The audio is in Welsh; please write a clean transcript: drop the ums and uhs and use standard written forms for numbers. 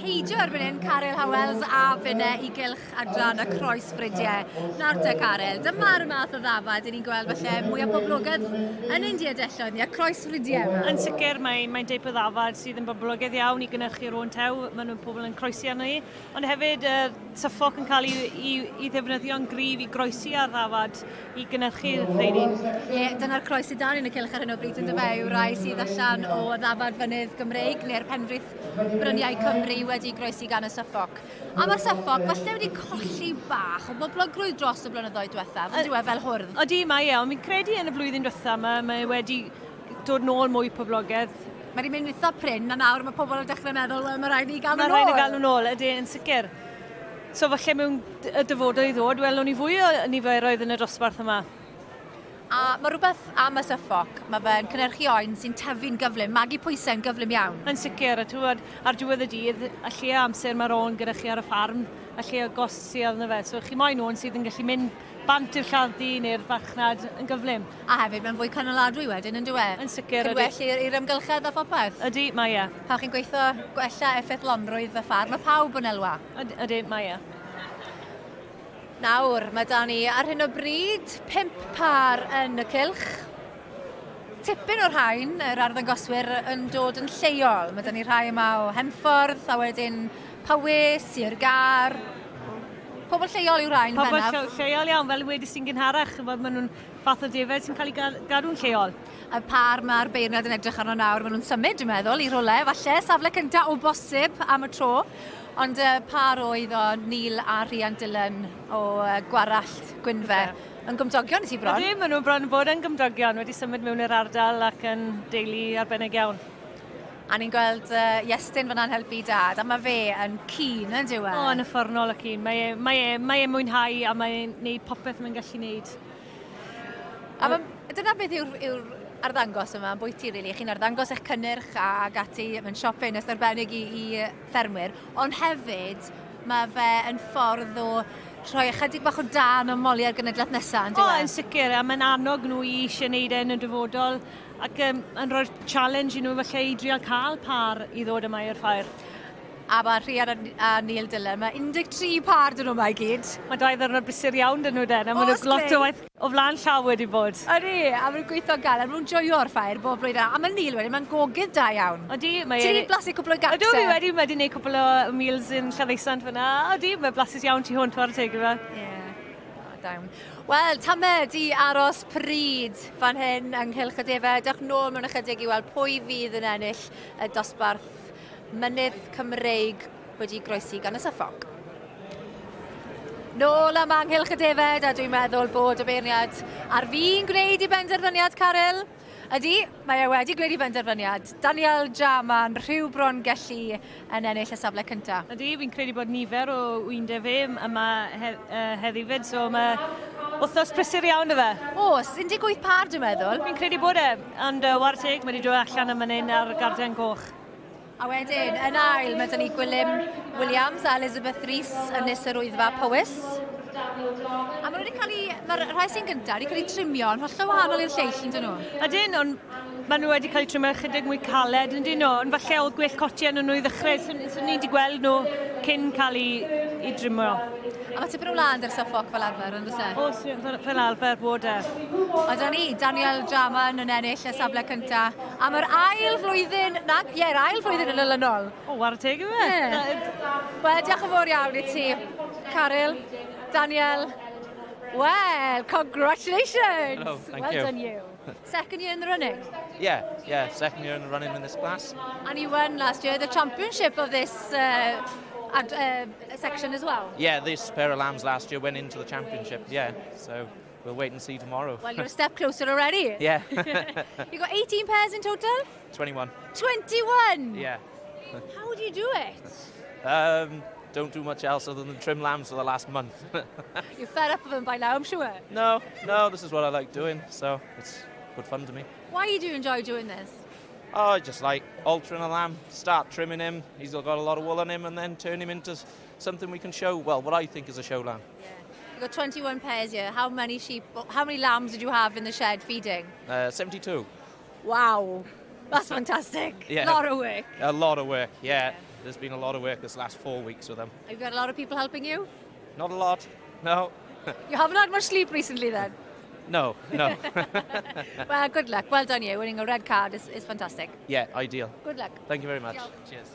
Heidio erbyn hyn, Caryl Howells a finne i gylch adran y croesfridiau. Nawr te, Caryl, dyma'r math o ddafad i ni'n gweld falle mwyaf poblogaidd yn ein diadelloedd ni, y croesfridiau yma. Yn sicr, mae'n mae deip o ddafad sydd yn boblogaidd iawn i gynhyrchu'r oen tew, maen nhw'n pobl yn croesi arno ni. Ond hefyd, Suffolk yn cael ei, ei, ei ddefnyddio'n gryf i groesi ar ddafad i gynhyrchu rheini. Ie, yeah, dyna'r croes sydd dan yn y cylch ar hyn o bryd yn dyfe, yw rai sydd allan o ddafad fynydd Gymreig neu'r penfrith bryniau Cymru wedi groesi gan y Suffolk. A mae'r Suffolk falle wedi colli bach o boblogrwydd dros y blynyddoedd diwethaf, yn dyw e, fel hwrdd? Odi, mae e, ond fi'n credu yn y flwyddyn diwethaf mae, mae wedi dod nôl mwy poblogaidd. Mae wedi mynd eitha prin, a nawr mae pobl yn dechrau meddwl, wel, mae rhaid ni gael nhw nôl. Mae rhaid ni gael nhw nôl, ydy, yn sicr. So falle mewn y dyfodol i ddod, welwn ni fwy o niferoedd yn y dosbarth yma. A mae rhywbeth am y Suffolk, mae fe'n cynhyrchu oen sy'n tyfu'n gyflym, magu pwysau'n gyflym iawn. Yn sicr, a ti'n ar diwedd y dydd, a lle amser mae'r oen gyda chi ar y ffarm, a lle o gost sydd arno fe. So chi moyn oen sydd yn gallu mynd bant i'r lladd-dy neu'r farchnad yn gyflym. A hefyd mae'n fwy cynaladwy wedyn yn dyw e? Yn sicr ydy. Well i'r amgylchedd a phopeth. Ydy, mae e. Pan chi'n gweithio gwella effeithlonrwydd y ffarm, mae pawb yn elwa. Ydy, ydy, mae e. Nawr, mae da ni ar hyn o bryd pump pâr yn y cylch. Tipyn o'r rhain, yr arddangoswyr yn dod yn lleol. Mae da ni rhai yma o Henffordd, a wedyn Powys, Sir Gâr. Pobl lleol yw'r rhain Pobl bennaf. Pobl lleol iawn, fel wedi sy'n gynharach, maen nhw'n fath o defaid sy'n cael ei gadw'n lleol. Y pâr mae'r beirniad yn edrych arno nawr, maen nhw'n symud, dwi'n meddwl, i rhywle, falle, safle cyntaf o bosib am y tro. Ond y pâr oedd o Neil a Rhian Dylan o Gwarallt, Gwynfe, yn gymdogion i ti bron. Ydyn, maen nhw bron yn bod yn gymdogion, wedi symud mewn i'r ardal ac yn deulu arbennig iawn. A ni'n gweld uh, Iestyn fyna'n helpu dad, a mae fe yn keen yn dyw e? O, yn uffernol o keen. Mae e, mae e, mae e mwynhau a mae e'n neud popeth mae'n gallu neud. A ma, dyna beth yw'r yw arddangos yma yn bwyty, really. Chi'n arddangos eich cynnyrch ag ati, mae'n siop ffenest arbennig i, i ffermwyr, ond hefyd mae fe yn ffordd o rhoi ychydig bach o dan o moli ar genedlaeth nesaf, yn dyw e? O, yn sicr, a mae'n annog nhw i eisiau gwneud e yn y dyfodol, ac um, yn rhoi'r challenge i nhw falle i drial cael par i ddod yma i'r ffair. A mae Rhian a, a Neil Dylan, mae 13 par dyn nhw yma i gyd. Mae dau ddwrnod brysur iawn dyn nhw den, a maen nhw lot o waith o flaen llaw wedi bod. Ydy, a maen nhw'n gweithio'n galed, maen nhw'n joio'r ffair bob blwyddyn. A mae Neil wedyn, mae'n gogydd da iawn. Ydy, mae... Ti wedi blasu cwpl o'i gacse? Ydw, fi wedi, wedi gwneud cwpl o meals yn Llanddeusant fyna. Ydy, mae blasus iawn tu hwnt, chwarae teg i fe. Ie. O, da iawn. Wel, tamed i aros pryd fan hyn yng Nghylch y Defaid. Dewch nôl mewn ychydig i weld pwy fydd yn ennill y dosbarth Mynydd Cymreig wedi groesi gan y Suffolk. Nôl am Anghylch y Defed, a dwi'n meddwl bod y beirniad ar fin gwneud i benderfyniad, Caryl. Ydy, mae e wedi gwneud i benderfyniad. Daniel Jarman, rhyw bron gellu yn ennill y safle cyntaf. Ydy, fi'n credu bod nifer o wyndau fe yma he, uh, heddi fyd, so mae wythnos prysur iawn y fe. Oes, 18 par dwi'n meddwl. Fi'n credu bod e, ond uh, war teg, mae wedi dod allan am hyn ar garden goch. A wedyn, yn ail, mae 'da ni Gwilym Williams a Elizabeth Rees yn Ynys yr Wyddfa, Powys. A maen nhw wedi cael eu... Mae'r rhai sy'n gyntaf wedi cael eu trimio yn hollol wahanol i'r lleill, yn dyn nhw? Ydyn, ond maen nhw wedi cael eu trimio ychydig mwy caled, yn dyn nhw? Ond falle oedd gwell cotiau yn nhw i ddechrau, so, so ni wedi gweld nhw cyn cael eu, eu drimio. A mae tipyn o wlân 'da'r Suffolk fel arfer, yn does e? Oes, fel, fel arfer bod e. A dyna ni, Daniel Jarman yn ennill y safle cynta am yr ail flwyddyn, na, ie, yr ail flwyddyn yn olynol. O, whare teg i fe. Yeah. Wel, diolch yn fawr iawn i ti, Caryl, Daniel. Well, congratulations! Hello, thank well you. done you. Second year in the running? Yeah, second year in the running in this class. And you won last year the championship of this ad, section as well. Yeah, this pair of lambs last year went into the championship, yeah, so we'll wait and see tomorrow. Well, you're a step closer already. Yeah. You got 18 pairs in total? 21. 21? Yeah. How do you do it? Don't do much else other than trim lambs for the last month. You're fed up of them by now, I'm sure. No, this is what I like doing, so it's good fun to me. Why do you enjoy doing this? Oh, I just like altering a lamb, start trimming him, he's got a lot of wool on him, and then turn him into something we can show, well, what I think is a show lamb. Yeah. You've got 21 pairs here. How many sheep, how many lambs did you have in the shed feeding? 72. Wow, that's fantastic. Yeah. A lot of work. A lot of work, yeah. There's been a lot of work this last 4 weeks with them. Have you got a lot of people helping you? Not a lot, no. You haven't had much sleep recently then? No. Well, good luck. Well done you. Winning a red card is fantastic. Yeah, ideal. Good luck. Thank you very much. Diolch. Cheers.